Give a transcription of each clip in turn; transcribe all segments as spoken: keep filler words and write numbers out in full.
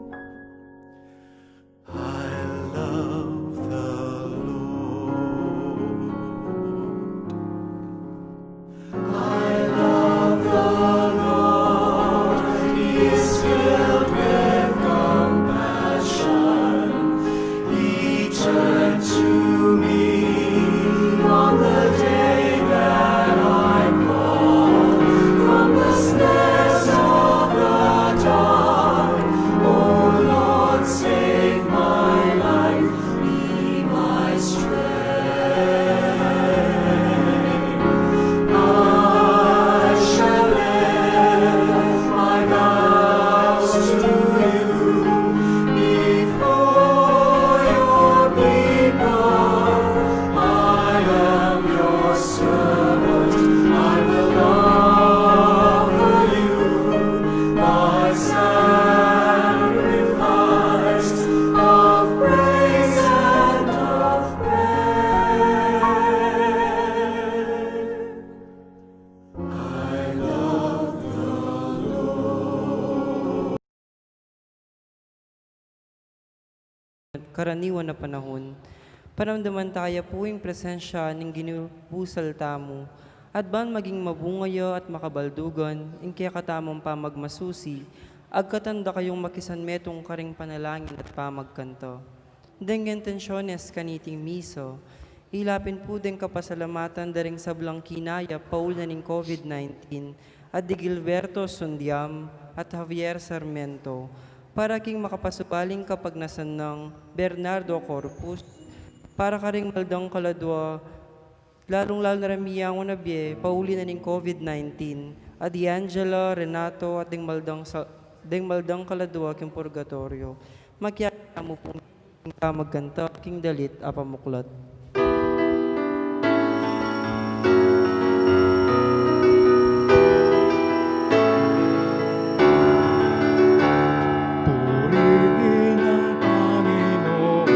I love the Lord. I love the Lord. He is filled with compassion. He turned to me on the day that I called. From the snares of the dark, O Lord, save my life, be my strength. I shall lift my vows to you before your people. I am your servant. I will offer you my sacrifice of praise and of prayer. I love the Lord. Karaniwan a panahon, paramdaman ta ya pu ing presensya ning Ginu busal tamu, at ban maging mabunga ya at makabaldugan ing kekatamung pamagmasusi, agkatan da kayung makisanmetung karing panalangin at pamagkanta. Deng intensyones kaniting misa, ila pin pu deng kapasalamatan da ring sablang kinaya pauli na ning COVID nineteen, at di Gilberto Sundiam at Javier Sarmiento, para king makapasubaling kapagnasan nang Bernardo Corpus, para karing maldang kaladua, lalung-lalu na ring miyangu na bie pauli na ning COVID nineteen, at di Angela, Renato, at deng maldang sa-, deng maldang kaladua king purgatorio. Makiabe tamu pu ing pamagkanta king dalit a pamuklat. Purihin ang Panginoon,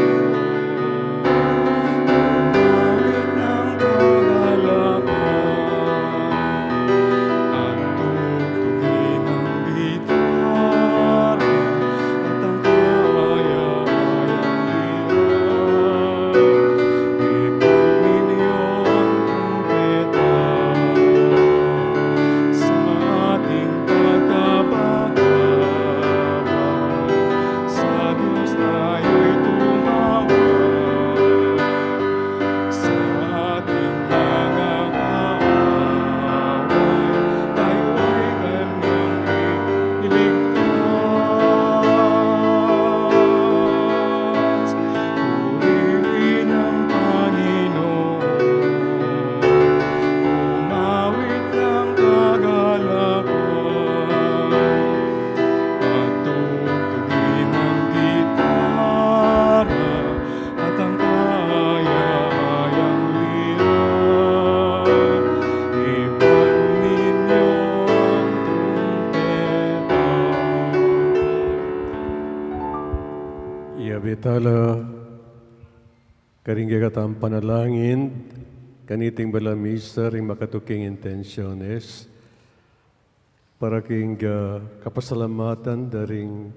umawit ng kagalakan, at tugtugin ang gitara at ang kaya-kayang lira. Ipaninyo ang trumpeta sa ating pagkabagabag, sa Diyos tayo'y tumawag. Sa ating mga kaaway, tayo ay kanyang iligtas. Purihin ang Panginoon, umawit ng kagalakan, at tugtugin ang gitara at ang kaya-kayang lira. Ipaninyo ang trumpeta. Iyabe tala karing kekatamung panalangin kaniting balang misa ring makatuking intensyones. Para king, ah, kapasalamatan da ring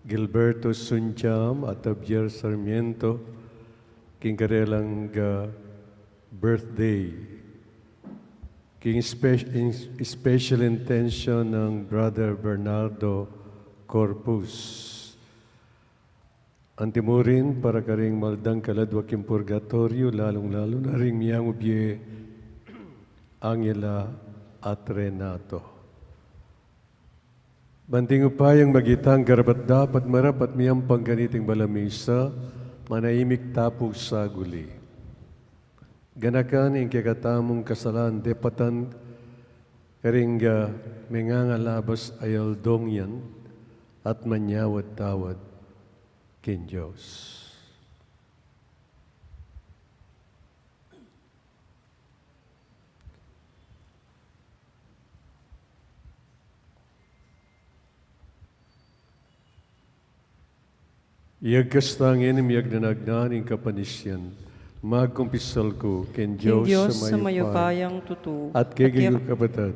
Gilberto Sunjam at Javier Sarmiento, king karelang, ah, birthday. King spe-, in-, special intention nang Brother Bernardo Corpus. Antimurin para karing maldang kaladua king purgatoryo, lalung-lalu na ring miyangu bie Angela at Renato. Banting upayang magitang karapat-dapat, marapat miyampang kaniting balang misa, manahimik ta pu saguli. Ganakan ing kekatamung kasalan depatan karing, ah, mengangalabas a aldong yan at manyawad-tawad king Dios. Iyagkas tang ing miyagdanagnan ing kapanisian. Magkumpisal ku king Dios a mayupayang tutu, at kekayu kapatad,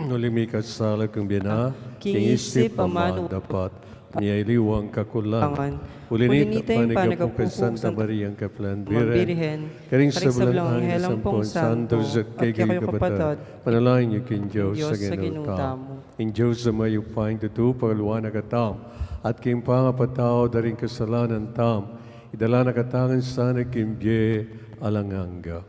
uling mikasala kung bina, king isip, ama, dapat, Nia iliwang kakulangan. Uli nita, ing panagapung Santa Maria, ing kapilan Birhen, karing sablang anghel ampong santos, at kekayu kapatad, manalangin yu king Dios a Ginu tamu. Ing Dios a mayupaya king tutu, pakaluan na katamu at king pangapatawad da ring kasalanan tamu, idala na katamu ngan sana king bie alang angga.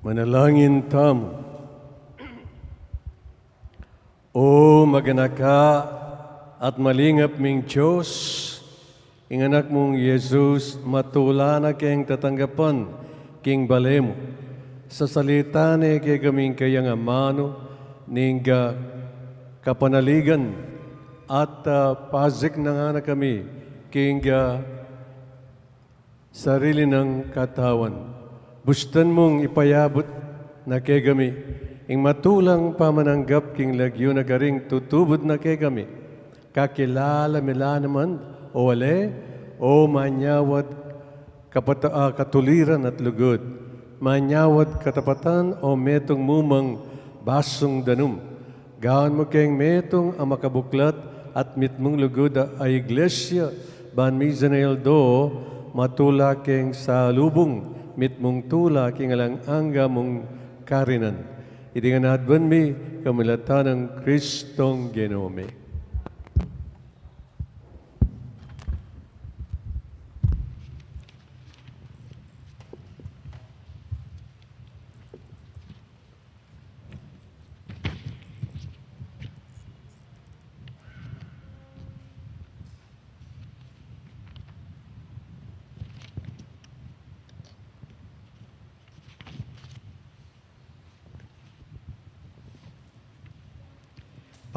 Manalangin tamu. O maganaka at malingap ming Dios, ing Anak mung Jesus, matula na keng tatanggapan king bale mu. Sasalita ne kekaming kayang amanu, ning, ah, kapanaligan at, ah, paziknangan na kami king, ah, sarili nang katawan. Bustan mung ipayabut na kekami ing matulang pamananggap king lagyu na karing tutubud na kekami. Kakilala mi la naman o ale o manyawad kapata-, ah, katuliran at lugud, manyawad katapatan o metung mu mang basung danum. Gawan mu keng metung a makabuklat at mitmung lugud a Iglesia, ban mizan a aldo matula keng salubung mitmung tula king alang angga mung karinan. Iti ngan adwan mi, kamulatan nang Kristong Ginu mi.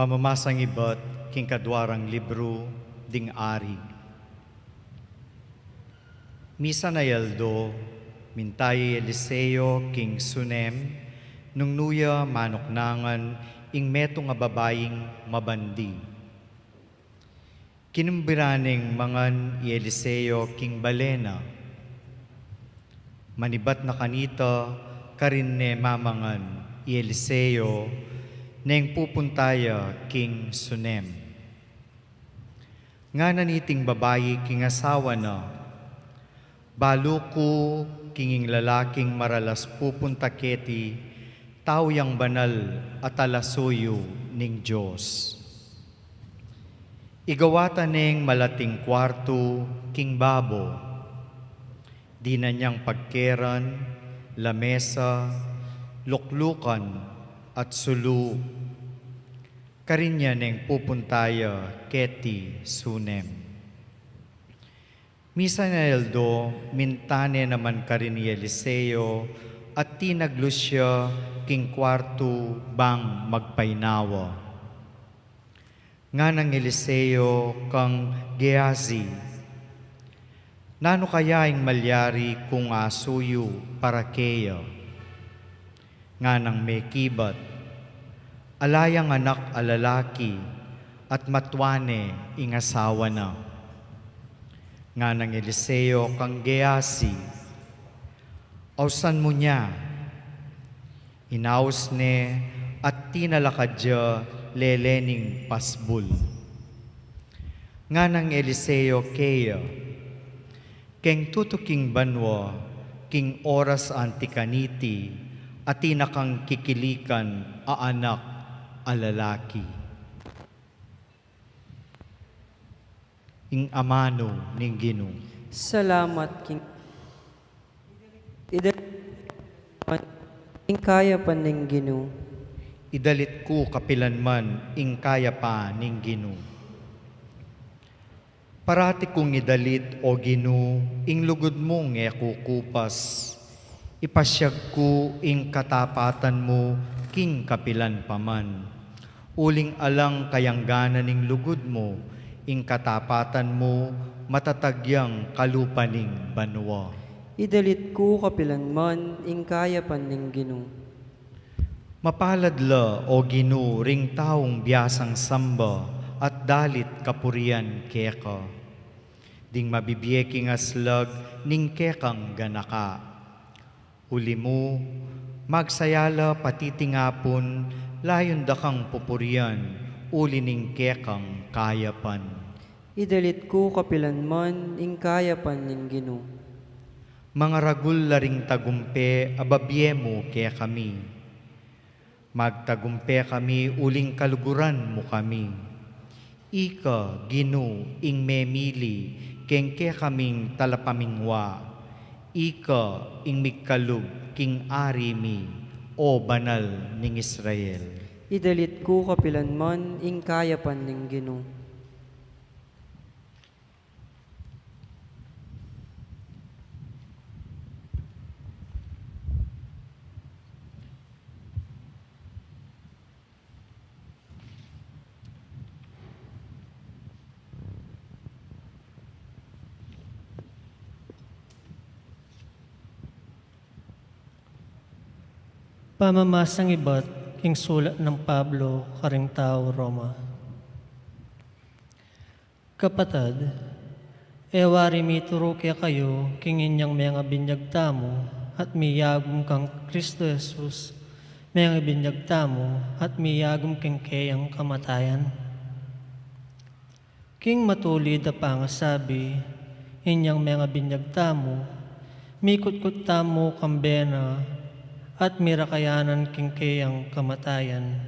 Pamamasang ibat king kadwa rang libru ding Ari. Misan a aldo, minta ya i Eliseo king Sunem, nung nu ya manuknangan ing metung a babaing mabandi. Kinumbiran neng mangan i Eliseo king bale na. Manibat na kanita, karin ne mamangan i Eliseo, neng pupunta ya king Sunem. Ngana niting babai king asawa na, "Balu ku king ing lalaking maralas pupunta keti, tau yang banal at talasuyu ning Dios." Igawatan neng malating kuartu king babo. Dinan yang pagkeran, lamesa, luklukan, at sulu. Karin ya neng pupunta ya keti Sunem. Misan a aldo, minta ne naman karin i Eliseo at tinaglus ya king kuartu bang magpainawa. Nganang Eliseo kang Gehazi, "Nanu kaya ing malyari kung asuyu para keya?" Nganang mekibat, "Ala yang anak a lalaki at matua ne ing asawa na." Nganang Eliseo kang Gehazi, "Ausan mu nia." Inaus ne at tinalakad ya lele ning pasbul. Nganang Eliseo keya, "Keng tutuking banua, king oras anti kaniti, atin na kang kikilikan a anak a lalaki." Ing amanu ning Ginu. Salamat king, idalit ku kapilanman ing kayapan ning Ginu. Idalit ku kapilanman ing kayapan ning Ginu. Parati kung idalit, O Ginu, ing lugud mung e kukupas. Ipasyag ku ing katapatan mu king kapilan pa man. Uling alang kayangganan ning lugud mu, ing katapatan mu matatag yang kalupa ning banua. Idalit ku kapilanman ing kayapan ning Ginu. Mapalad la, O Ginu, ring taung biasang samba at dalit kapurian keka. Ding mabibie king aslag ning kekang ganaka. Uli mu, magsaya la patitingapun, layun da kang pupurian, uli ning kekang kayapan. Idalit ku kapilanman ing kayapan ning Ginu. Mangaragul la ring tagumpe a babie mu kekami. Magtagumpe kami uling kaluguran mu kami. Ika, Ginu, ing memili keng kekaming talapamingwa, Ika ing mikalub king ari mi, O Banal ning Israel. Idalit ku kapilan man ing kayapan ning Ginu. Pamamasang ibat king sulat nang Pablo karing tau Roma. Kapatad, e wari mituru kekayu king inyang mengabinyag tamu at miyagum kang Kristo Jesus, mengabinyag tamu at miyagum king keyang kamatayan? King matulid a pangasabi, inyang mengabinyag tamu, mikutkut tamu kambe na at mirakayanan king keyang kamatayan,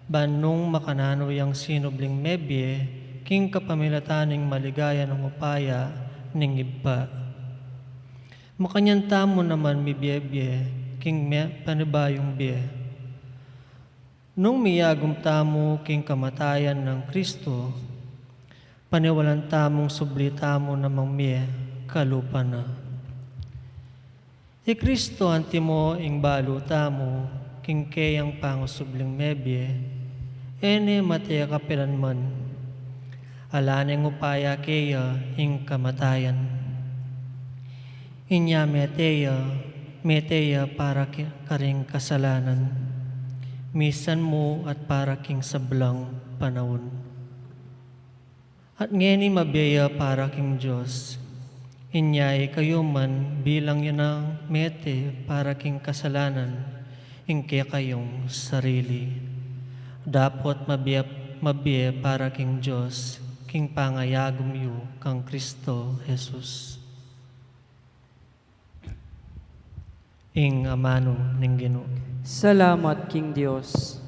ban nung makananu yang sinubling mebie king kapamilatan ning maligaya nang upaya ning Ibpa. Makanyan tamu naman mibiebie king me-, panibayung bie. Nung miyagum tamu king kamatayan nang Kristo, paniwalan tamung subli tamu namang mie kalupa na. I Kristo antimo ing balu tamu king keyang pangasubling mebie, e ne mate kapilanman. Ala neng upaya keya ing kamatayan. Inya mete ya, mete ya para ki-, karing kasalanan, misan mu at para king sablang panaun. At ngeni mabie ya para king Dios, inya ikayu man bilang yu nang mete para king kasalanan ing kekayung sarili. Dapot mabie, mabie para king Dios king pangayagum yu kang Kristo Jesus. Ing amanu ning Ginu. Salamat king Dios.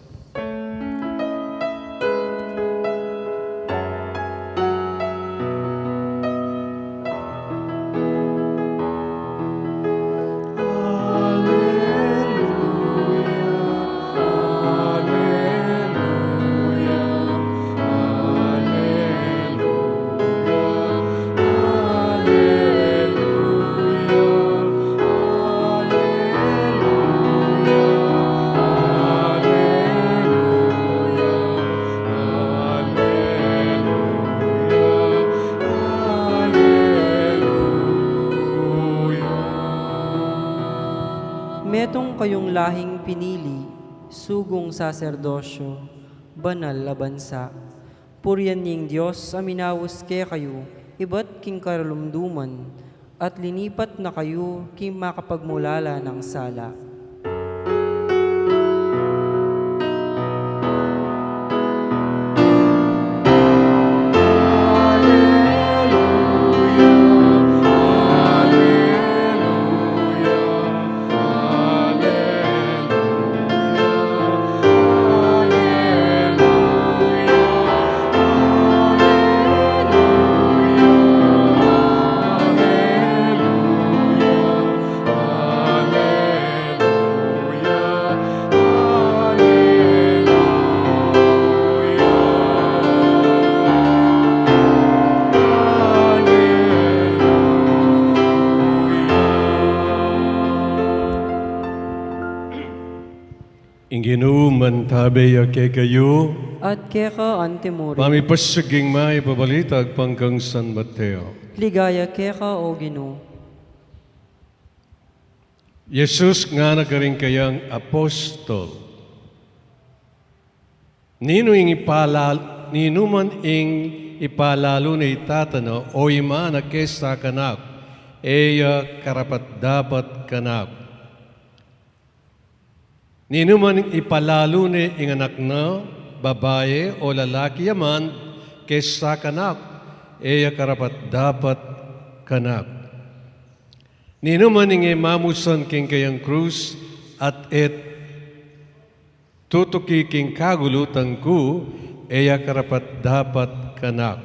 Metung kayung lahing pinili, sugung saserdosyo, banal a bansa. Purian ning Dios a minaus kekayu ibat king karalumduman, at linipat na kayu king makapagmulala nang sala. Ing Ginu mantabe ya kekayu. At keka antimurin. Pamipasaging mayap a balita agpang kang San Mateo. Ligaya keka, O Ginu. Jesus ngana karing kayang apostol, ninu ing ipalal-, ninuman ing ipalalu ne i Tata na o Ima na kesa kanak, e ya karapat-dapat kanak. Ninuman ipalalu ne ing anak na, babai o lalaki ya man, kesa kanak, e ya karapat-dapat kanak. Ninuman ing e mamusan king kayang krus at e tutuki king kagulutan ku, e ya karapat-dapat kanak.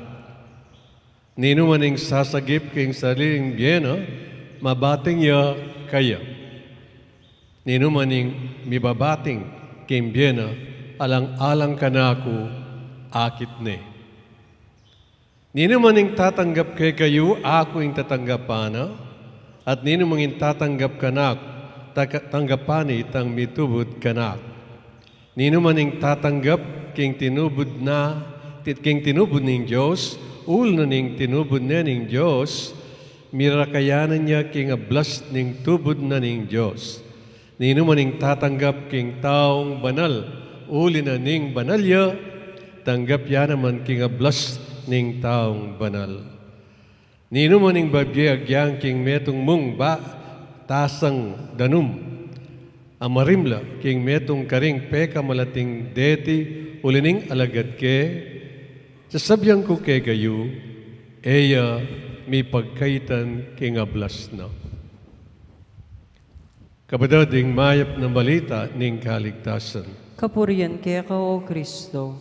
Ninuman ing sasagip king sariling bie na mabating ya kaya. Ninuman ing mibabating king bie na alang-alang kanaku, akit ne. Ninuman ing tatanggap kekayu, aku ing tatanggapan na, at ninuman ing tatanggap kanaku, taka-, tanggapan ne itang mitubud kanaku. Ninuman ing tatanggap king tinubud na, ti-, king tinubud ning Dios, uli na ning tinubud ne ning Dios, mirakayanan ya king ablas ning tubud na ning Dios. Ninuman ing tatanggap king taung banal, uli na ning banal ya, tanggap ya naman king ablas ning taung banal. Ninuman ing babie agyang king metung mung ba-, tasang danum, a marimla king metung karing pekamalating deti, uli ning alagad ke, sasabian ku kekayu, e ya mipagkaitan king ablas na. Kapatad, ing mayap na balita ning kaligtasan. Kapurian keka, O Kristo.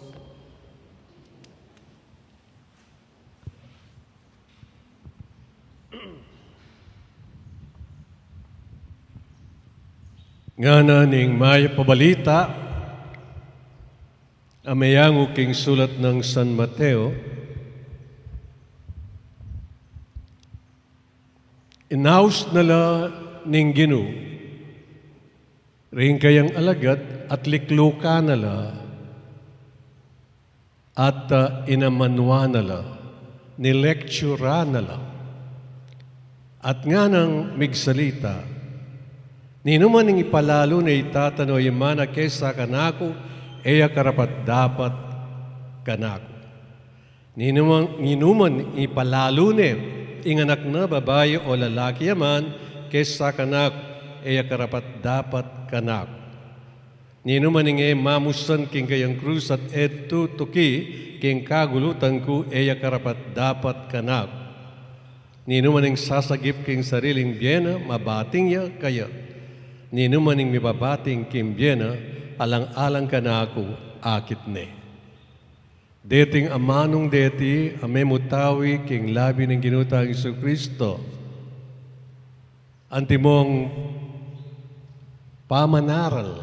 Ngana ning mayap a balita a meyangu king sulat nang San Mateo, inaus na la ning Ginu ring kayang alagad at liklukan na la, at, ah, inamanwa na la, nilektura na la. At nganang migsalita, ninuman ing ipalalu ne i tata no i ama na kesa kanaku, e ya karapat-dapat kanaku. Ninuman, ninuman ipalalu ne ing anak na, babai o lalaki ya man, kesa kanaku, e ya karapat-dapat kanaku. Ninuman ing e mamusan king kayang krus at e tutuki king kagulutan ku, e ya karapat-dapat kanaku. Ninuman ing sasagip king sariling bie na, mabating ya kaya. Ninuman ing mibabating king bie na alang-alang kanaku, akit ne. Deting amanung deti a memutawi king labi ning Ginu tang Jesucristo, antimong pamanaral,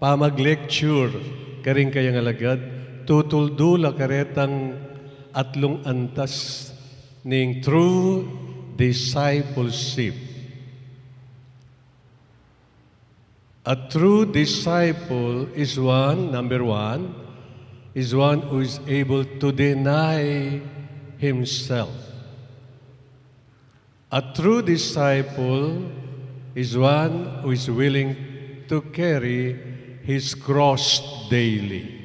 pamag-lecture karing kayang alagad, tutuldu la karetang atlung antas ning true discipleship. A true disciple is one, number one, is one who is able to deny himself. A true disciple is one who is willing to carry his cross daily.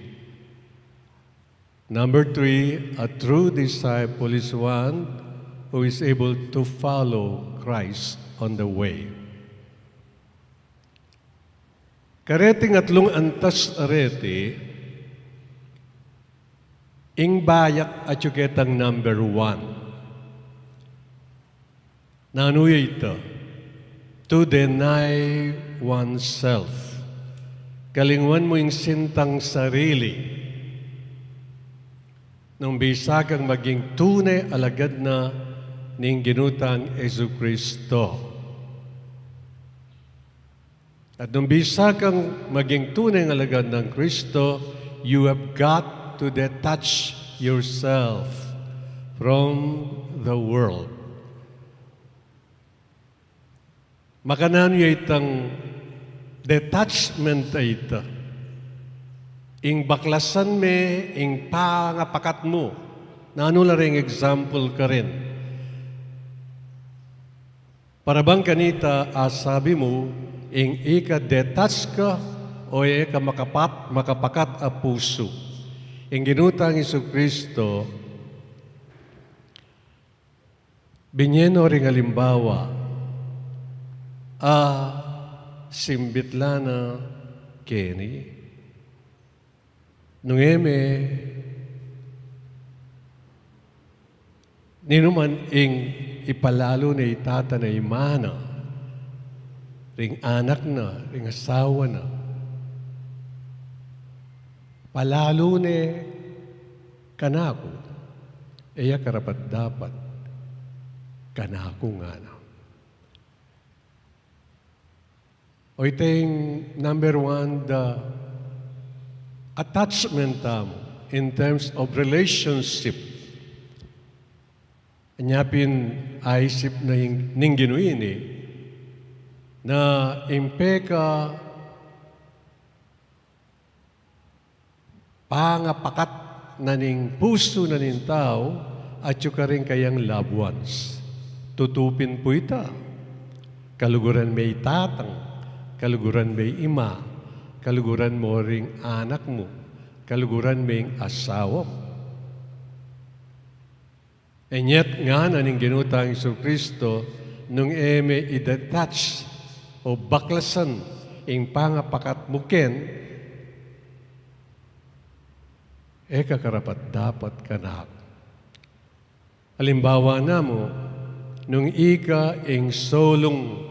Number three, a true disciple is one who is able to follow Christ on the way. Kareting atlung antas a reti, ing bayak atyu ketang number one. Nanu ya ita? To deny oneself. Kalingwan mu ing sintang sarili. Nung bisa kang maging tune alagad na ning Ginu tang Jesucristo. At nung bisa kang maging tuneng alagad nang Kristo, you have got to detach yourself from the world. Makananu ya itang detachment a ita? Ing baklasan me ing pangapakat mu. Nanu la ring example karin? Para bang kanita asabi mu, ing ika detach ka o e ka makapat-, makapakat a pusu. Ing Ginu tang Jesucristo, binye no ring alimbawa, a simbit la na keni. Nung e me ninuman ing ipalalu ne i tata na, i ama na, ring anak na, ring asawa na, palalu ne kanaku, e ya karapat-dapat kanaku, ngana. O ita ing number one, the attachment tamu in terms of relationship. Anya pin aisip na ing, ning Ginu ini, na ing peka pangapakat na ning pusu na ning tau, atyu karing kayang loved ones. Tutu pin pu ita. Kaluguran me i tatang, kaluguran me i ima, kaluguran mo ring anak mu, kaluguran me ing asawa mu. And yet, ngana ning Ginu tang Jesucristo, nung e me i-detach o baklasan ing pangapakat mu ken, e ka karapat-dapat kanaku. Alimbawa na mu, nung ika ing solung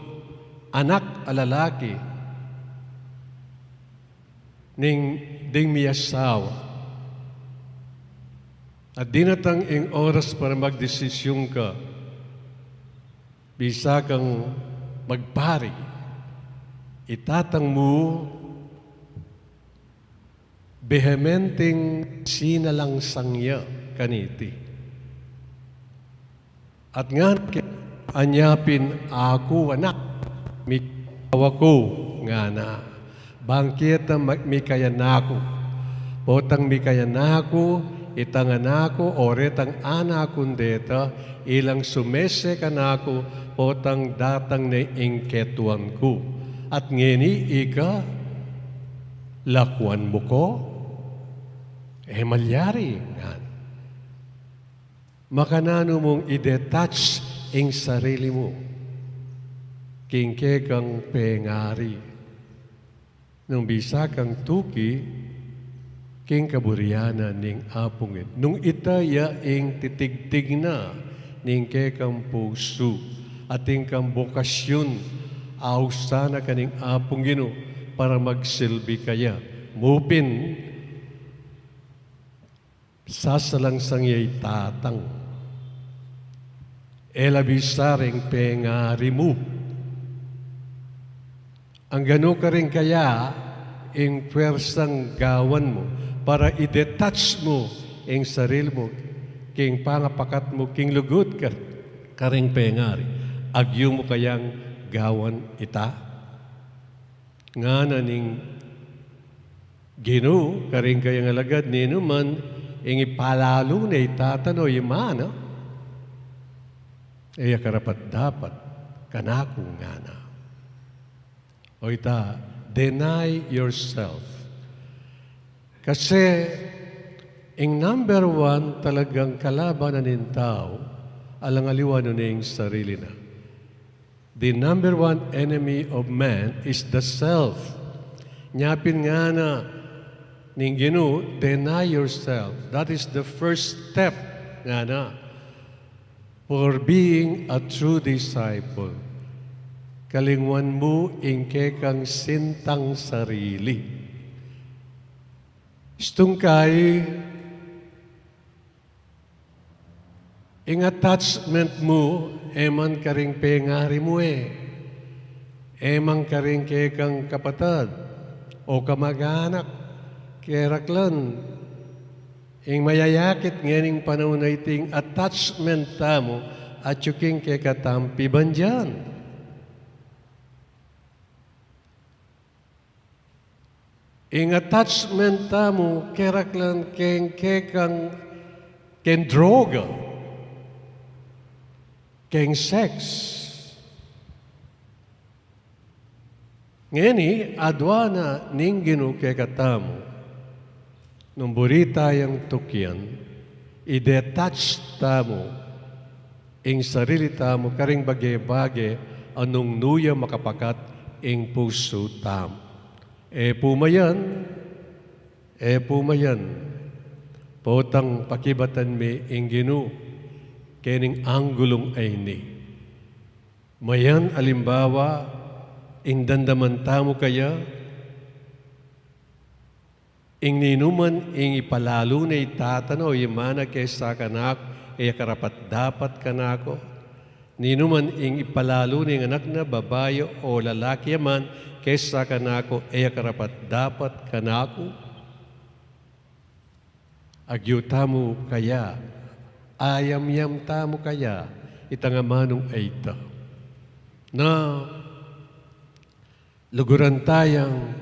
anak a lalaki, ning ding miyasawa. At dinatang ing oras para magdesisyun ka, bisa kang magpari, i tatang mu, behementeng sinalangsang ya kaniti. At ngana ke, anya pin aku, anak, mikawa ku, ngana. Bang keta ma-, mikayanaku. Potang mikayanaku, itang anaku, o retang anakun deta, ilang sumese kanaku, potang datang ne ing ketuan ku. At ngeni ika, lakuan mu ku? E malyari, ngana. Makananu mung i-detach ing sarili mu king kekang pengari? Nung bisa kang tuki king kaburian na ning Apung Ginu, nung ita ya ing titigtig na ning kekang pusu, at ing kang bokasyun, ausan na ka ning Apung Ginu para magsilbi kaya. Mu pin, sasalangsang ya i tatang. E la bisa ring pengari mu. Angganu karin kaya ing pwersang gawan mu para i-detach mu ing sarili mu king pangapakat mu king lugud ka, karing pengari? Agyu mu kayang gawan ita? Ngana ning Ginu karing kayang alagad, ninuman ing ipalalu ne i tata no i ina, e ya karapat-dapat kanaku, ngana. O ita, deny yourself. Kasi ing number one talagang kalaban na ning tau, alang aliwa nune ing sarili na. The number one enemy of man is the self. Nya pin ngana ning Ginu, deny yourself. That is the first step, ngana, for being a true disciple. Kalingwan mu ing kekang sintang sarili. Stung kai, ing attachment mu, e man karing pengari mu e. E man karing kekang kapatad o kamag-anak, keraklan. Ing mayayakit ngening panaun a iti, ing attachment tamu atyu king kekatang pibandian. Ing attachment tamu keraklan keng kekang, keng droga, keng sex. Ngeni, aduan na ning Ginu kekatamu, nung buri tayang tukian, i-detach tamu ing sarili tamu karing bage-bage a nung nu ya makapakat ing pusu tamu. E pu mayan, e pu mayan, potang pakibatan mi ing Ginu kening anggulung a ini. Mayan, alimbawa, ing damdaman tamu kaya, ing ninuman ing ipalalu ne i tata no i ina kesa kanaku, e ya karapat-dapat kanaku. Ninuman ing ipalalu ning anak na, babai o lalaki a man, kesa kanaku, e ya karapat-dapat kanaku? Agyu tamu kaya, ayamyam tamu kaya itang amanung a ita, na luguran tayang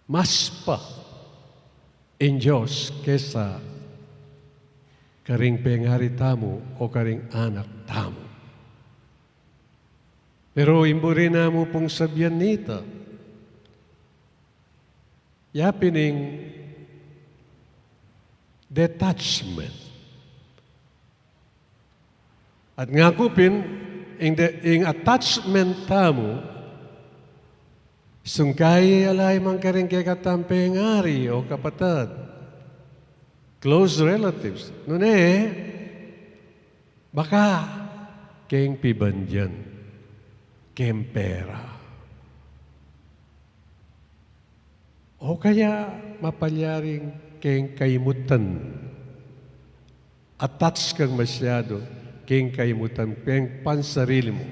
mas pa ing Dios kesa karing pengari tamu o karing anak tamu. Pero ing buri namu pung sabian nita, ya pin ing detachment. At ngaku pin, ing de-, ing attachment tamu, sungkai ala ya man karing kekatang pengari o kapatad, close relatives. Nune, baka keng pibandian, keng pera. O kaya mapalyaring keng kaimutan. Attach kang masyadu keng kaimutan, keng pansarili mu.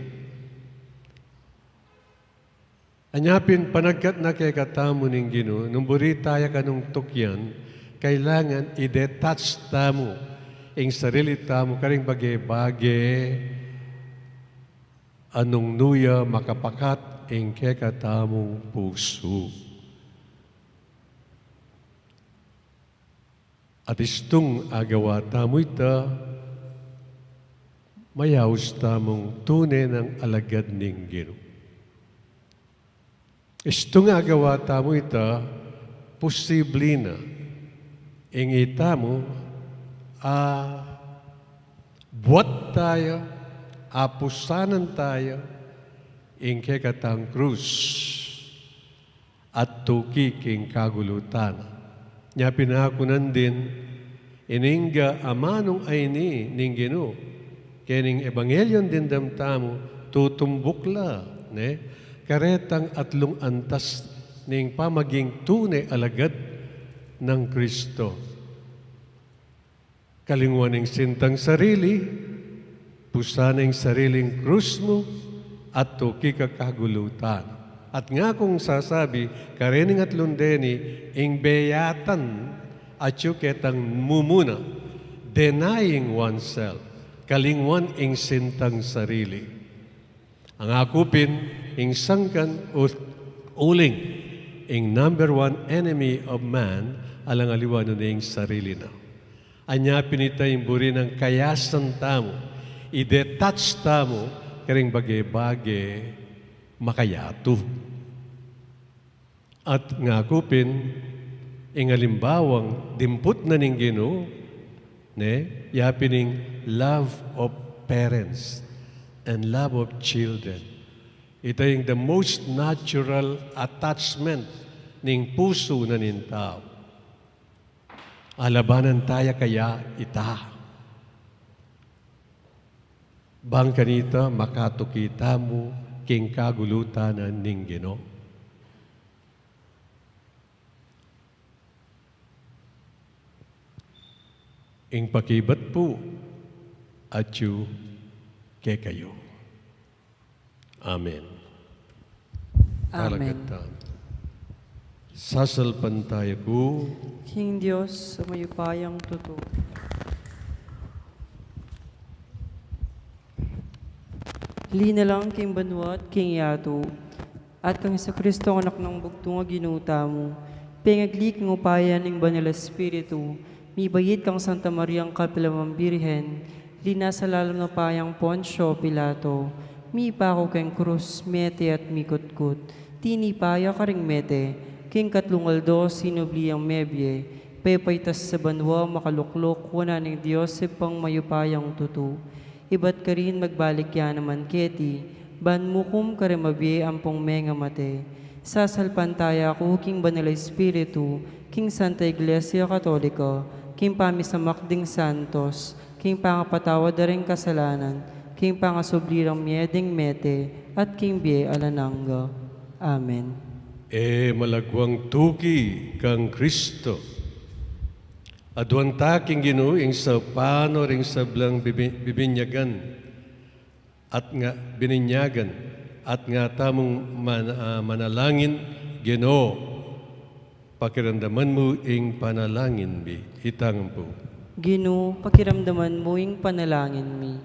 Anya pin panagkat na kekatamu ning Ginu, nung buri taya kanung tukyan, kailangan i-detach tamu ing sarili tamu karing bage-bage a nung nu ya makapakat ing kekatamung pusu. At istung agawa tamu ita, mayaus tamung tune nang alagad ning Ginu. Istung agawa tamu ita, posibli na ing itamu a buat taya, a pusanan taya ing kekatang krus at tuki king kagulutan. Nya pin aku nandin, ining amanung a ini ning Ginu, keng ebanghelyo ning dimdam tamu, tutumbuk la, ne? Karetang atlung antas ning pamaging tune alagad nang Kristo. Kalingwan ing sintang sarili, pusan ing sariling krus mu, at tuki ka kagulutan. At ngakung sasabi, karening atlung deni, ing beyatan, atyu ketang mumuna, denying oneself, kalingwan ing sintang sarili. Ang aku pin, ing sangkan u-, uling, ing number one enemy of man, alang aliwa nune ing sarili na. Anya pin ita ing buri nang kayasan tamu, i-detach tamu, karing bage-bage makayatu. At ngaku pin, ing alimbawang dimput na ning Ginu, ne, ya pin ing love of parents and love of children. Ita ing the most natural attachment ning pusu na ning tau. Alabanan taya kaya ita? Bang kanita makatuki tamu king kagulutan na ning Ginu. Ing pakibat pu atyu kekayu. Amen. Amen. Talakad tamu. Sasalpantaya ku king Dios a mayupayang tutu. Linalang king banua at king yatu, at kang Jesucristo, anak nang bugtung a Ginu tamu, pengagli king upaya ning Banal Espiritu, mibait kang Santa Mariang kapilan man Birhen, linasa lalam ning upayang Poncio Pilato, mipaku king krus, mete at mikutkut, tinipa ya karing mete, king katlung aldo sinubli yang mebie, pepaitas sa banua, makalukluk wanan ning Dios Ibpang mayupayang tutu. Ibat karin magbalik ya naman keti, ban mukum karing mabie ampong mengamate. Sasalpantaya ku king Banal a Espiritu, king Santa Iglesia Katolika, king pamisamak ding santos, king pangapatawad da ring kasalanan, king pangasubli rang mie ding mete, at king bie alang angga. Amen. E malagwang tuki kang Kristo. Aduan ta king Ginu ing sapan o ring sablang bibi-, bibinyagan, at nga bininyagan, at nga tamung man-, ah, manalangin. Ginu, pakiramdaman mu ing panalangin mi. Itang pu. Ginu, pakiramdaman mu ing panalangin mi.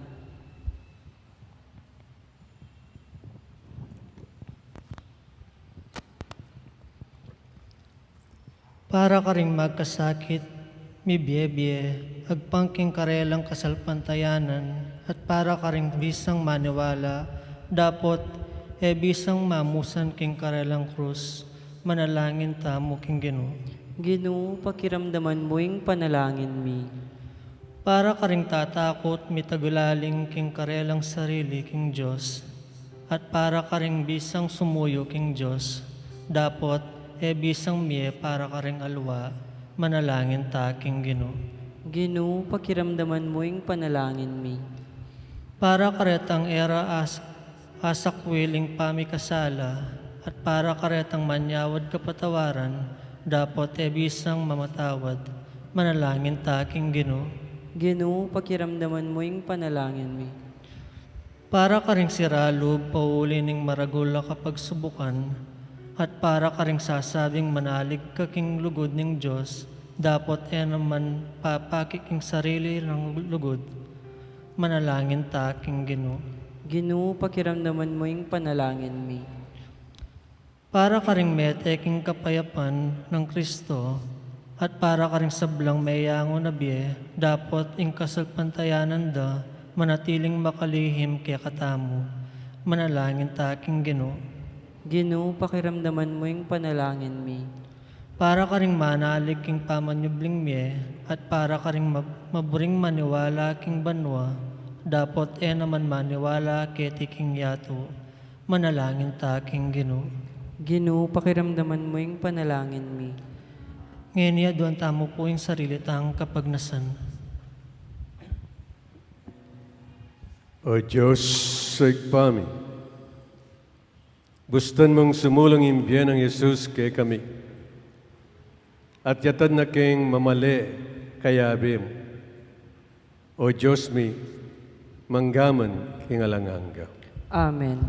Para karing magkasakit, mibie-bie, agpang king karelang kasalpantayanan, at para karing bisang maniwala, dapot e bisang mamusan king karelang krus, manalangin tamu king Ginu. Ginu, pakiramdaman mu ing panalangin mi. Para karing tatakut, mitagulaling king karelang sarili king Dios, at para karing bisang sumuyu king Dios, dapot e bisang mie para karing alwa, manalangin ta king Ginu. Ginu, pakiramdaman mu ing panalangin mi. Para karetang e ra as-, asakwil ing pamikasala, at para karetang manyawad kapatawaran, dapot e bisang mamatawad, manalangin ta king Ginu. Ginu, pakiramdaman mu ing panalangin mi. Para karing sira lub pauli ning maragul a kapagsubukan, at para karing sasabing manalig ka king lugud ning Dios, dapot e naman papaki king sarili nang lugud, manalangin ta king Ginu. Ginu, pakiramdaman mu ing panalangin mi. Para karing mete king kapayapan nang Kristo, at para karing sablang meyangu na bie, dapot ing kasalpantayanan da manatiling makalihim kekatamu, manalangin ta king Ginu. Ginu, pakiramdaman mu ing panalangin mi. Para karing manalig king pamanyubling mie, at para karing mab-, maburing maniwala king banua, dapot e naman maniwala keti king yatu, manalangin ta king Ginu. Ginu, pakiramdaman mu ing panalangin mi. Ngeni aduan tamu pu ing sarili tang kapagnasan. O Dios, Ibpa mi, bustan mung sumulung ing bie nang Jesus kekami, at yatad na keng mamale kayabe mu. O Dios mi, mangga man king alang angga. Amen.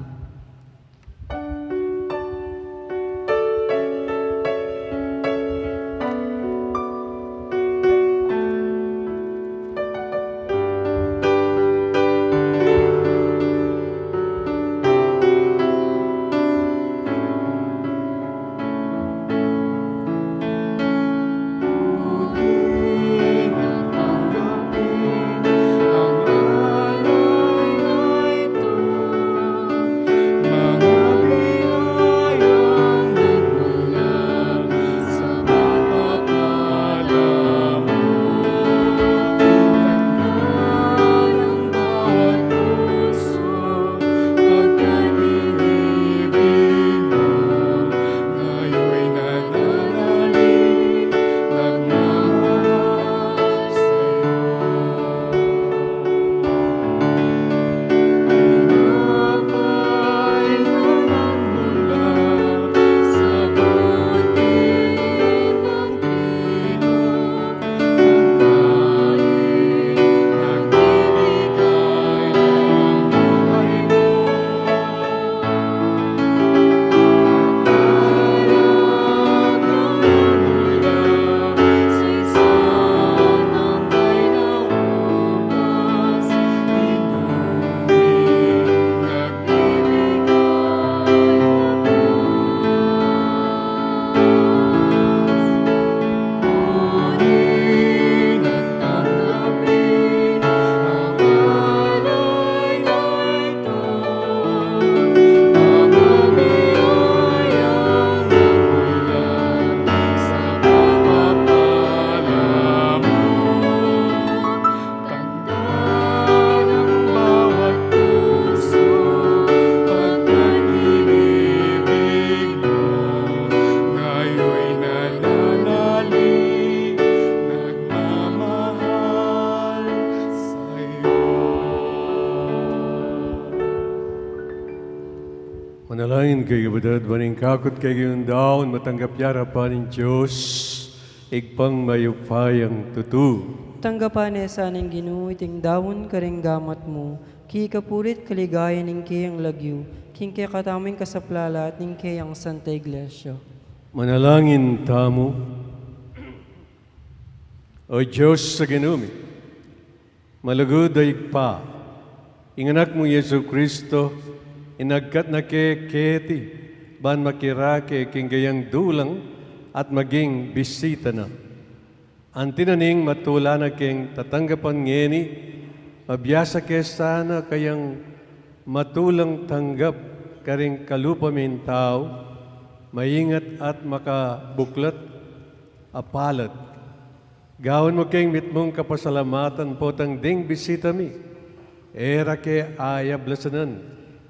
Manalangin kayu, kapatad, ban ing kakut kekayu daun matanggap ya king arapan ning Dios, Ibpang mayupayang tutu. Tanggapan na sa ning Ginu iting dawun karing gamat mu, king kapurian at kaligayan ning keyang lagyu, king kekatamung kasaplalan at ning keyang Santa Iglesia. Manalangin tamu. O Dios a Ginu mi, malugud a Ibpa, ing Anak mung Jesucristo, inagkat na ke keti, ban makirake king kayang dulang at maging bisita na. Anti na ning matula na keng tatanggapan ngeni, mabiasa ke sana kayang matulang tanggap karing kalupa ming tau, maingat at makabuklat a palad. Gawan mu keng mitmung kapasalamatan potang ding bisita mi, e ra ke ayablasanan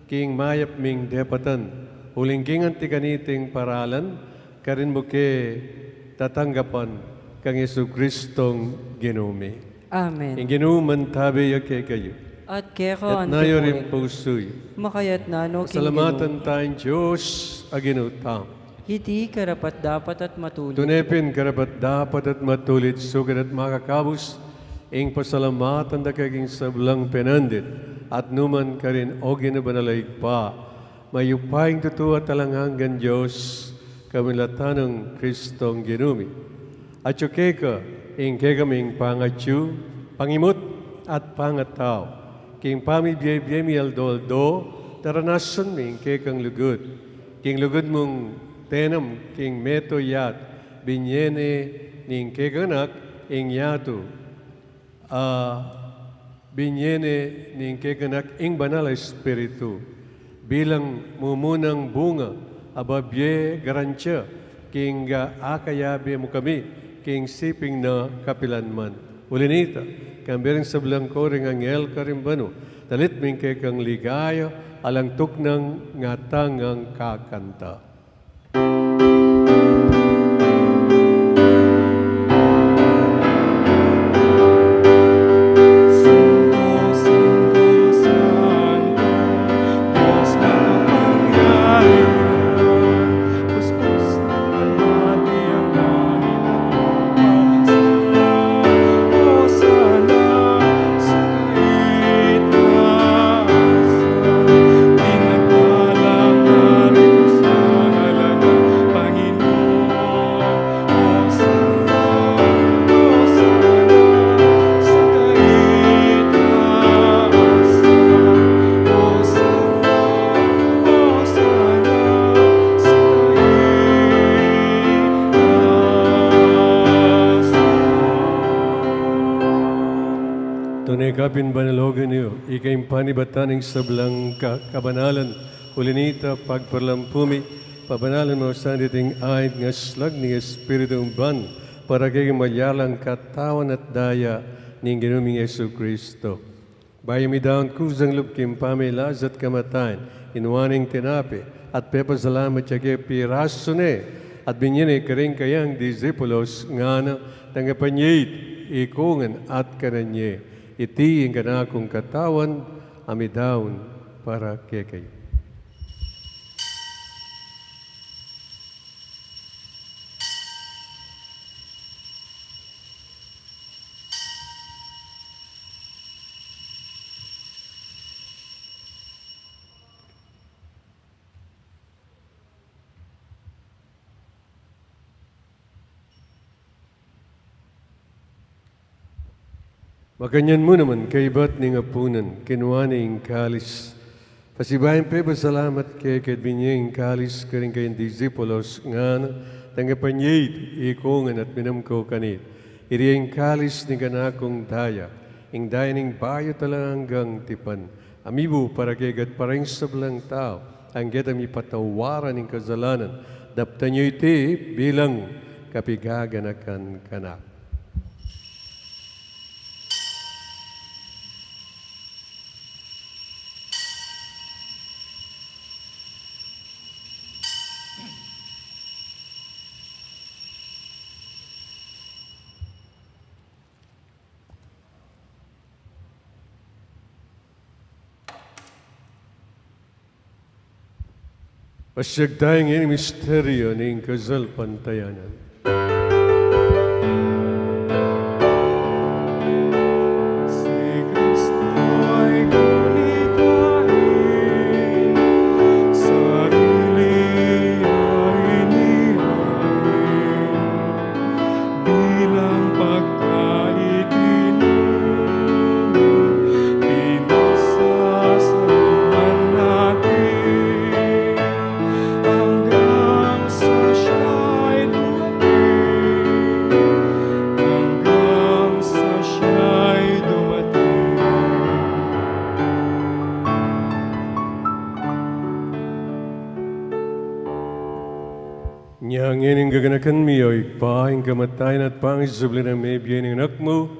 king mayap ming depatan, uling king anti kaniting paralan, karin mu ke tatanggapan kang Jesucristong Ginu mi. Amen. Ing Ginu mantabe ya kekayu. At keka mu rin. Itas yu ring pusu yu. Makaitas na no king Ginu. Pasalamatan taya ing Dios a Ginu tamu. Iti karapat-dapat at matulid. Tune pin karapat-dapat at matulid, sukat at makakabus, ing pasalamatan da ka king sablang penandit at nu man karin, o Ginu banal a Ibpa, mayupayang tutu at alang anggang Dios, kapamilatan nang Cristong Ginu mi. Atyu keka ing kekaming pangatyu, pangimut at pangatau, king pamibie-bie mi aldo-aldo, daranasan mi ing kekang lugud. King lugud mung tenam king meto yatu, binie ne ning kekang Anak ing yatu, a binie ne ning kekang Anak ing Banal a Espiritu, bilang mumunang bunga a babie garantia king akayabe mu kami king siping na kapilan man. Uli nita, kambe ring sablang kori ning anghel karing banu, dalit mi ing kekang ligaya, alang tuknang ngatang ngang kakanta. Tune kapin banal, o Ginu, ika ing panibatan ning sablang ka-, kabanalan, uli nita pagparalampu mi, pabanalan mu sa ding ait ngan slag ning Espiritu mu ban, para king malyalang katawan at daya ning Ginu ming Jesucristo. Bayu midaun kusang lub king pamagkasakit at kamatayan, inwa ne ing tinape, at pepasalamat ya ke, pirasu ne, at binie ne karing kayang disipulos, ngana, tanggapan ye iti, ikongan at kanan ye. Iti ing kanakung katawan, a midaun para kekayu. Makanyan mu naman, kaybat ning apunan, kinwa ne ing kalis. Pasibayu yang pepasalamat keka, binie ing kalis karing kayang disipulos, ngana, tanggapan ye iti, ikongan at minum kayu kaniti. Iti ing kalis ning kanakung daya, ing daya ning bayu at alang anggang tipan, a mibu para kekayu at para king sablang tau, a keta mipatawaran ing kasalanan. Daptan yu iti bilang kapaganakan kanaku. Pasiag taya king misteryu ning kasalpantayanan. Nya ngeni gaganakan mi, o Ibpa, ing kamatayan at pangasubli nang mebie ning Anak mu,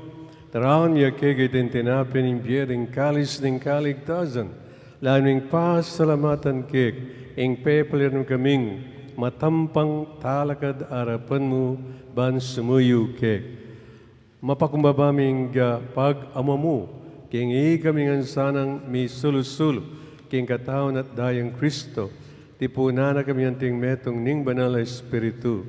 taraun mi keka iting tinape ning bie at ing kalis ning kaligtasan, lalu ming pasalamatan keka, ing pepaliran mu kaming matampang talakad king arapan mu ban sumuyu keka. Mapakumbaba mi ing pag-amamu king ikami ngan sanang misulu-sulu king katawan at dayang Kristo, tipunan na kami anting metung ning Banal a Espiritu.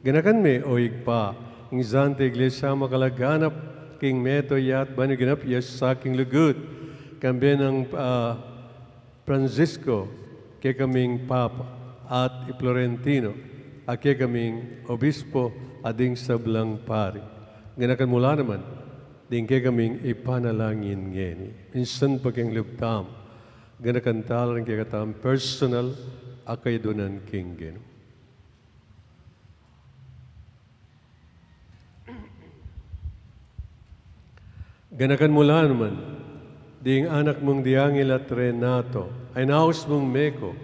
Ganakan me, o Ibpa, ing Santa Iglesia makalaganap king meto ya at ban ing ganap ya sa king lugud, kambe nang, ah, Francisco, kekaming Papa, at i Florentino, a kekaming Obispo, at ding sablang pari. Ganakan mu la naman ding kekaming ipanalangin ngeni. Minsan pa king lub tamu, ganakan tala ring kekatamung personal a kayadwanan king Ginu. Ganakan mu la naman ding anak mung diangil at Renato, a inaus mung meko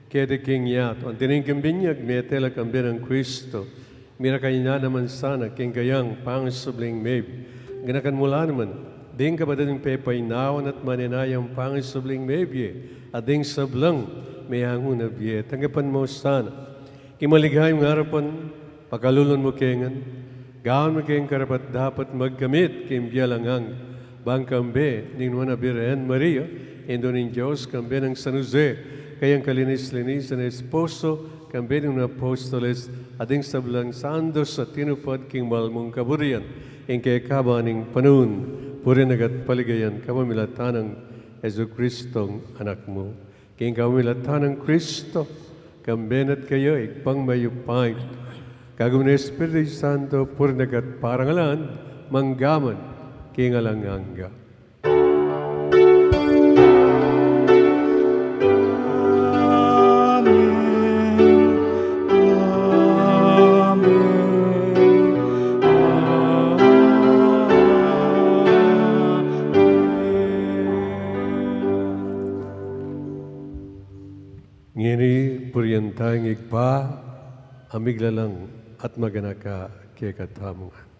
keti king yatu, anti ning king binyag mete la kambe nang Kristo, mirakal na naman sana king kayang pangasubling mebie. Ganakan mu la naman ding kapatad ming pepainawan at manenayang pangasubling mebie, at ding sablang meangu na bie. Tanggapan mu sana king maligayang arapan, pakalulun mu kami ngan, gawan mu kaming karapat-dapat magkamit king bie alang angga, ban kambe ning Nuan a Birhen Maria, Indu ning Dios, kambe nang San Jose, kayang kalinis-linisan a esposo, kambe ning apostoles, at ding sablang santos a tinupad king banal mung kaburian, ing kekaban ning panaun, purian at kaligayan, kapamilatan nang Jesucristong Anak mu. King kapamilatan nang Kristo, kambe na at kaya, Ibpang mayupaya, kagum ning Espiritu Santo, purian at parangalan, mangga man king alang angga. Amen. Amen. Amen. Ngeni purian taya ing Ibpa, a miglalang at maganaka kekatamu ngan.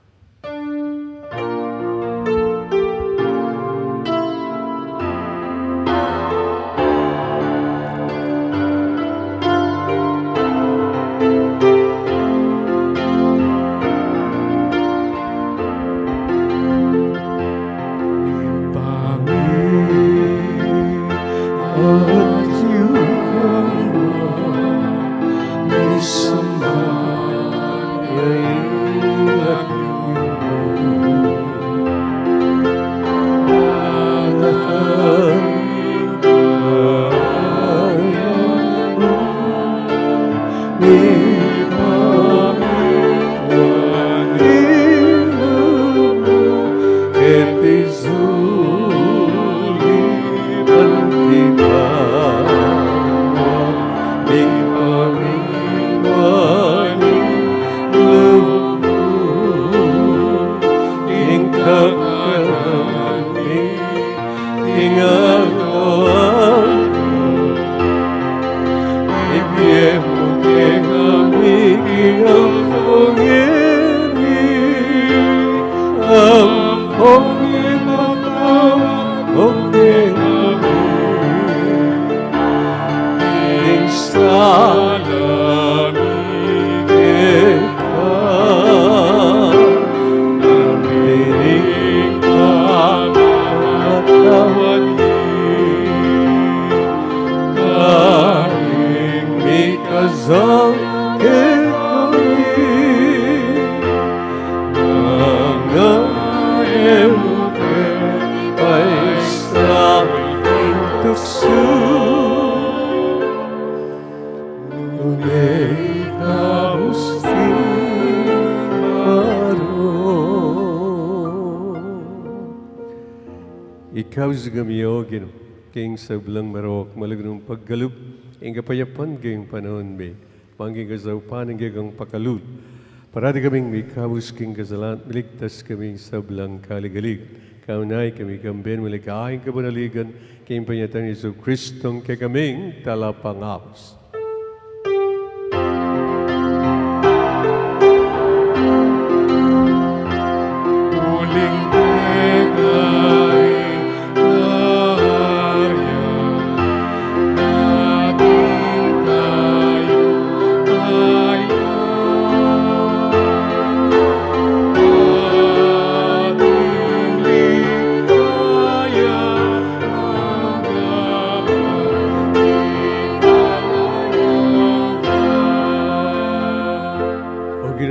Ikabus kami, O Ginu, king sablang marok, malugud mung pagkalub ing kapayapan king panaun mi, ban king kasaupan ning kekang pakalulu, parati kaming mikabus king kasalan, miligtas kaming sablang kaligaligan. Kaunay kami kambe ning maligayang kabanaligan, king panyatang Jesucristong kekaming Talapangabus.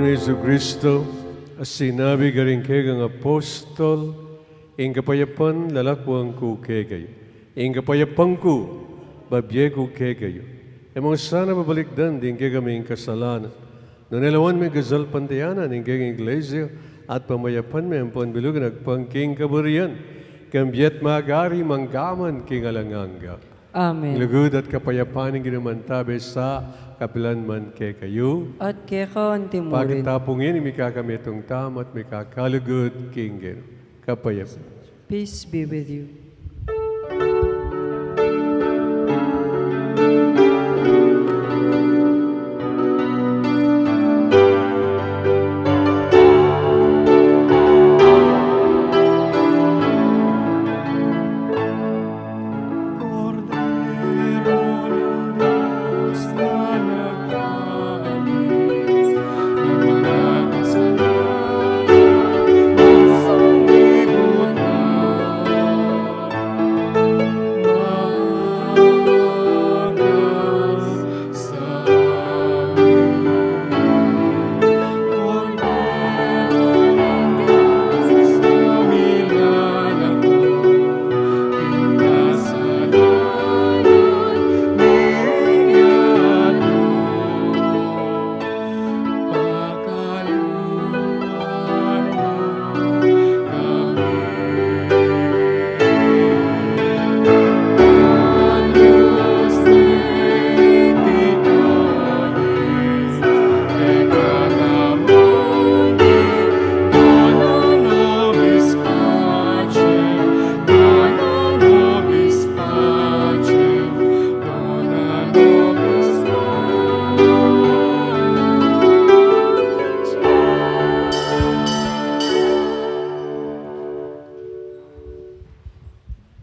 Jesucristo, a sinabi karing kekang apostol, ing kapayapan lalakuan ku kekayu, ing kapayapan ku babie ku kekayu. E mu sana babalikdan ding kekaming kasalanan, nune lawan me king kasalpantayanan ning kekang Iglesia, at pamayapan me ampon bilug nang agpang king kaburian, king bie at magari mangga man king alang angga. Amen. Lugud at kapayapan ning Ginu mantabe sa kapilan man kekayu. At keka antimurin. Pagtapungin ing mikakametung tamu at mikakalugud king Ginu. Kapayapan. Peace be with you.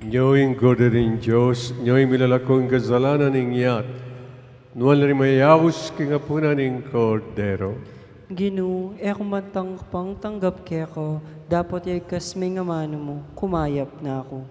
Nyo ing Kordero ning Dios, nyo ing milalako king kasalanan ning yat. Nuan la ring mayayaus king apunan ning Kordero. Ginu, e ku man tangkapang tanggap keka, dapot ya igkas me ing amanu mu, kumayap na ku.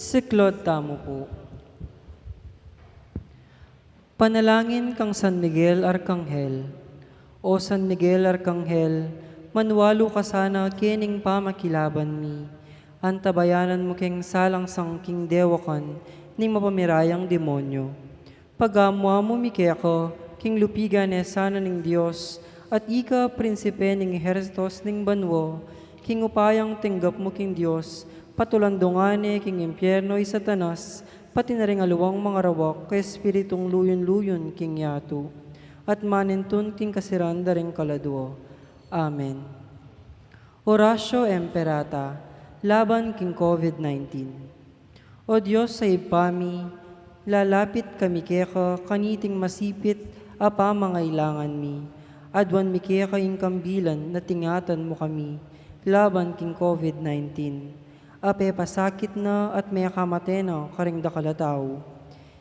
Siklaud tamu pu. Panalangin kang San Miguel Arkanghel. O San Miguel Arkanghel, manwalu ka sana kening pamakilaban mi. Antabayanan mu keng salangsang king dewakan ning mapamirayang demonyo. Pagamu-amu mi keka king lupigan ne sana ning Dios, at ika prinsipe ning ehersitos ning banua, king upayang tinggap mu king Dios, patulandungan ne king impyerno i Satanas, pati na ring aliwang mangarawak a espiritung luyun-luyun king yatu, at manintun king kasiran da ring kaladua. Amen. Oratio Imperata, laban king COVID nineteen. O Dios a Ibpa mi, lalapit kami keka kaniting masipit a pamangailangan mi. Aduan mi keka ing kambilan a tingatan mu kami laban king COVID nineteen. A pepasakit na at mekamate na karing dakal a tau.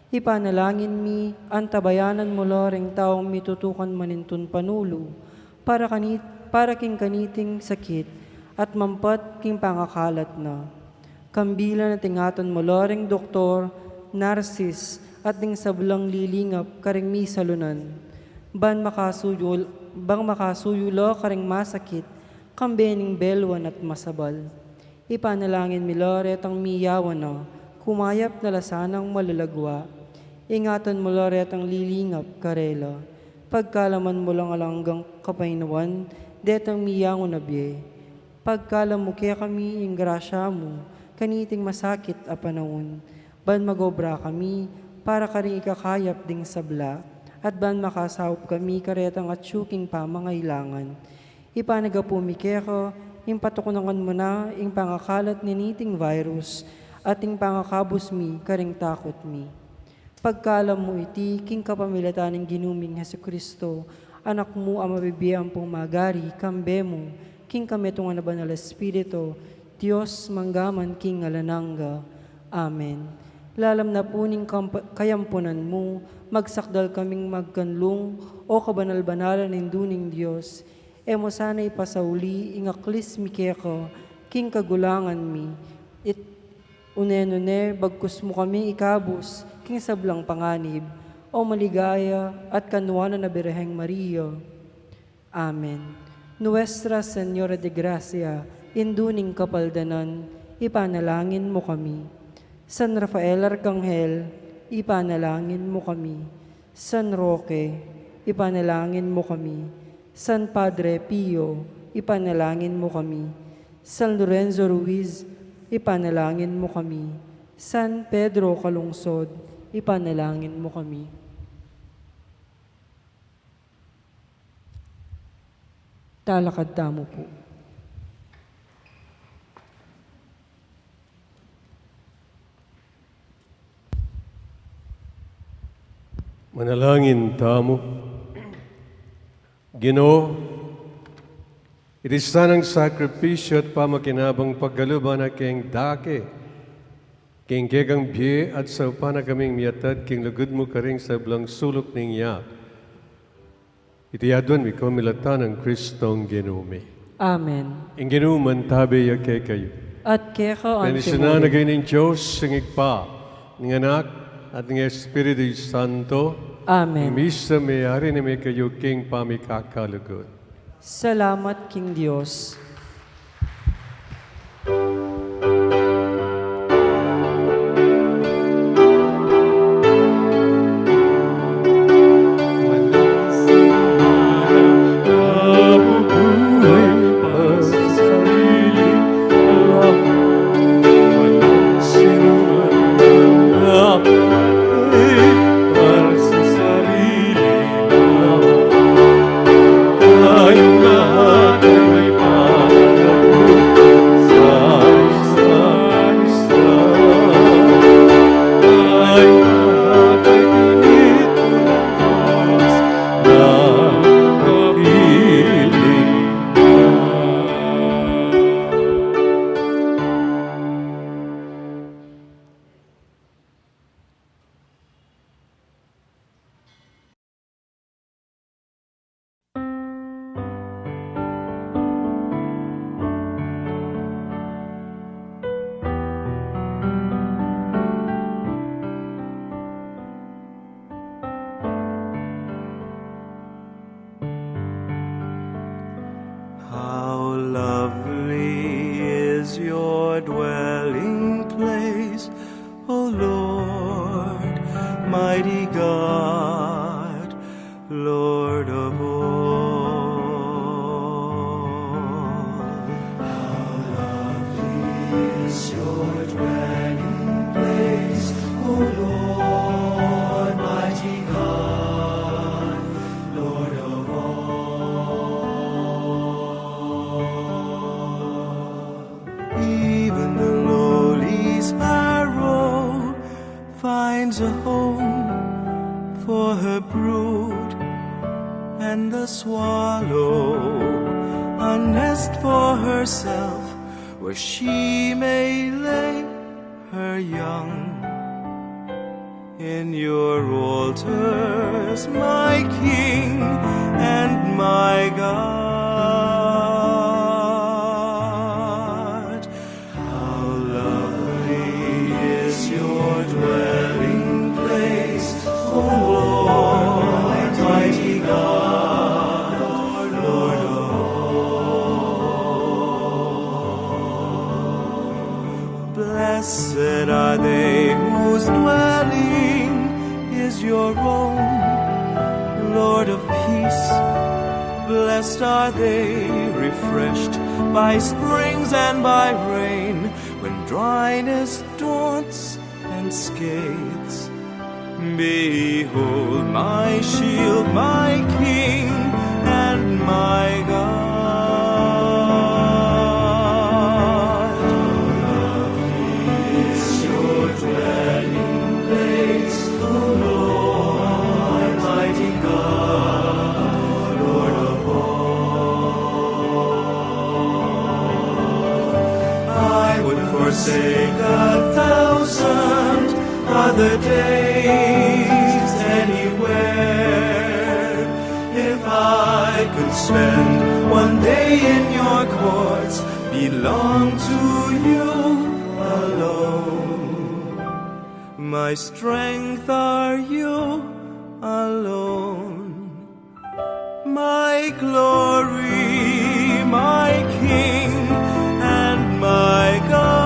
Ipanalangin mi, antabayanan mu la ring taung mitutukan manintun panulu, para kani-, para king kaniting sakit, at mampat king pangakalat na. Kambilan at ingatan mu la ring doktor, narsis, at ding sablang lilingap karing misalunan. Ban makasuyu, bang makasuyu la karing masakit, kambe ning beluan at masabal. Ipanalangin mi la retang miyawan na, kumayap na la sanang malalagua. Ingatan mu la retang lilingap karela. Pagkalaman mu lang alang anggang kapaynawan detang miyangu na bie. Pagkalam mu kekami ing grasya mu kaniting masakit a panaun, ban magobra kami para karing ikakayap ding sabla, at ban makasaup kami karetang atyu king pamangailangan. Ipanagapu mi keka ing patukunan mu na ing pangakalat niniting virus at ing pangakabus mi karing takut mi. Pagkalam mu iti king kapamilatan ning Ginu ming Jesucristo, Anak mu a mabibie ampong magari, kambe mu, king kamitungan a Banal Espiritu, Dios mangga man king alang angga. Amen. Lalam na pu ning kamp-, kayampunan mu, magsakdal kaming magkanlung, o kabanal-banalan Indu ning Dios, e mu sana ipasauli ing aklis mi keka king kagulangan mi, it une-nune bagkus mu kami ikabus king sablang panganib, o maligaya at kanuanan a Birheng Maria. Amen. Nuestra Señora de Gracia, Indu ning Kapaldanan, ipanalangin mu kami. San Rafael Arkanghel, ipanalangin mu kami. San Roque, ipanalangin mu kami. San Padre Pio, ipanalangin mu kami. San Lorenzo Ruiz, ipanalangin mu kami. San Pedro Calungsod, ipanalangin mu kami. Talakad tamu pu. Manalangin tamu. Ginu, iti sanang sakripisyu at pamakinabang pagkalub na keng dake, king kekang bie at saupan na kaming miyatad king lugud mu karing sablang suluk ning yatu. Iti aduan mi kamilatan nang Kristong Ginu mi. Amen. Ing Ginu mantabe ya kekayu. At keka antimurin. Bendisyunan na kayu ning Dios, ing Ibpa, ning Anak, at ning Espiritu Santo. Amen. Ing misa meyari na me kayu king pamikakalugud. Salamat king Dios. O Lord, mighty God, Lord of all. How lovely is your dwelling place, O Lord, mighty God, Lord of all. Even the lowly sparrow finds a home for her brood, and the swallow a nest for herself where she may lay her young. In your altars, my King and my God, how lovely is your dwelling place, O Lord, mighty God, Lord of all. Blessed are they whose dwelling is your own, Lord of peace. Blessed are they refreshed by springs and by rain, when dryness daunts and scathes. Behold my shield, my King, and my God. Is your dwelling place, O Lord, mighty God, Lord of all. I would forsake a thousand other days anywhere if I could spend one day in your courts. Belong to you alone. My strength are you alone. My glory, my King, and my God.